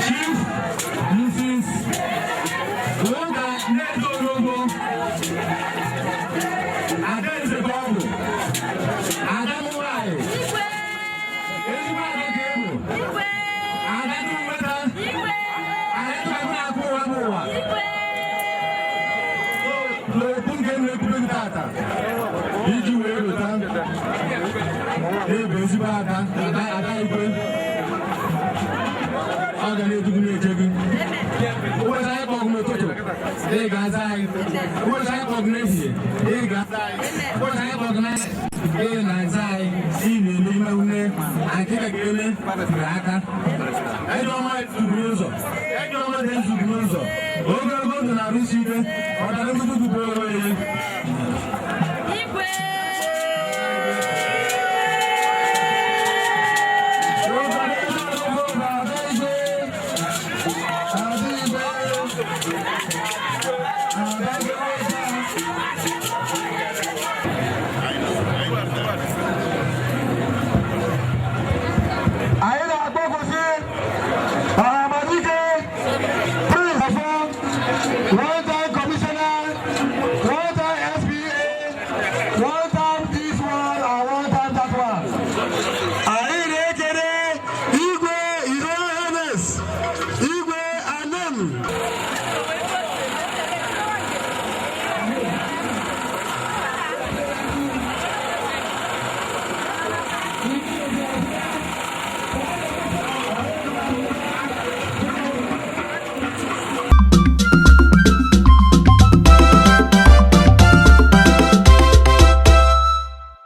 Chief Mrs. Ụka Nnedorogo, Adaeze ka ọ bụ, Ada m nwanyị, ezigbo ada ka ị bụ, Ada dị nweta, anyị tụrụ na-akụ ụwa bụ ụwa. N'okwu nke m na-ekwube gị tata, iji wee rụta ebe ezigbo ada, ada, ada igwe, ọ ga na-edugu na-eche gị. Ụbọchị anyị kpọgụ n'ụtụtụ, ị ga-aza anyị. Ụbọchị anyị kpọgụ n'ehihie, ị ga-aza anyị. Ụbọchị anyị kpọgụ n'anyị, ị na-aza anyị. Ị na-eme ime une akịka ga-eme tiri aka. Ejọ ọma zuburu ụzọ, ejọ ọma dị zuburu ụzọ. Ogologo ndụ na-arụsi ike, ọ dara mgbụgbụ onwe ya.